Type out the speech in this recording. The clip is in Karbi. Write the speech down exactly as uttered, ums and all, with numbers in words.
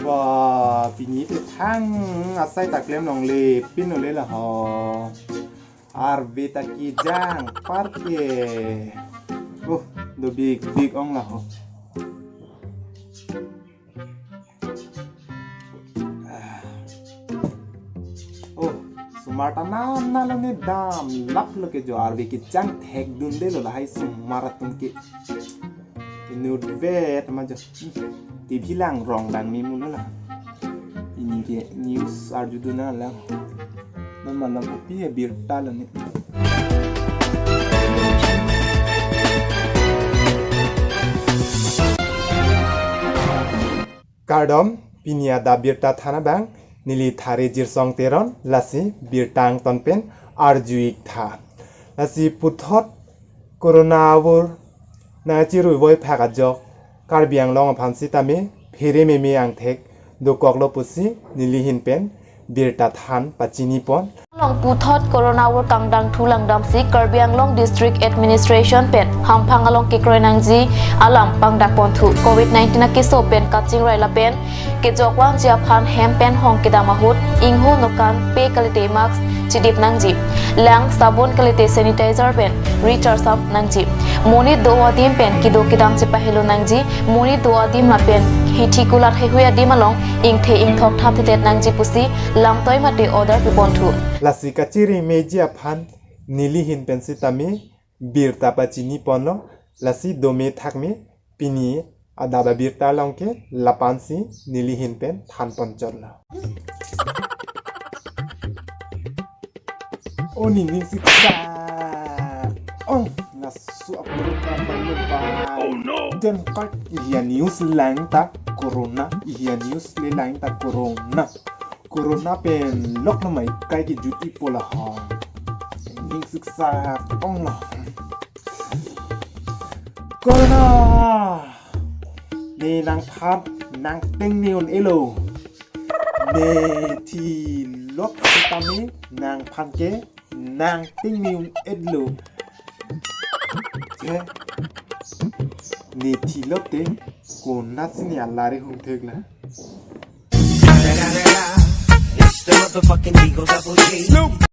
Oh, pini te thang asai ta klem longle, pin longle la ho. Arve ta kejang parke. Oh, do big big ong la ho. Ah. Oh, osomar ta nana lo ne damlap lo ke jo, arve kejang thekdunde lo lahai osomar atum ke. Inut vet ma jo. T V lang rong dang mi mulo la. Pini ke news arjudun nang lang. Non malam kopi abirta lo ne. Kardom, pini adap birta than abang, neli Thare Jirsong Teron, lasi birta angton pen arju-ik tha. Lasi puthot corona avur nangchirui voiphak ajok, Karbi Anglong aphan sitame phere meme angthek dokoklo pusi neli ahin pen birta than pachini pon. Along puthot corona avur kangdang thu langdamsi Karbi Anglong District Administration pen hamphang along kekroi nangji alam pangdak pon thu. Covid nineteen akeso pen kachingrai lapen kejok vangji aphan hem pen hong kedam ahut ingho nokan pe kalite mask chidip nangji, lang sabun kalite sanitizer pen ri charsam nangji, monit do adim pen kedo kedam chepahelo nangji, monit do adim lapen hithi kulat heihui adim along ingthe ingthok thapthedet nangji pusi lamtoi mate order pipon thu. Lasi kachiri meji aphan neli ahin pen sitame birta pachini ponlo, lasi dome thakme pini adap abirta along ke lapu-ansi neli ahin pen than pon chotlo. O ningning siksa. Oh, nasu apuru ka malu ba. Oh no. Den kai, iya news lang ta corona, iya news le lang ta corona. Corona pen lok namai kai kejut-ikpo la ho. Ning siksa ong la. Corona. Ne nangphan nangteng ne un-elo. Ne thilot tame nangphan ke nangteng ne un-elo. Che. Ne thilot te konatsi ne alari hung thek la. It's the motherfucking Eagle Double G.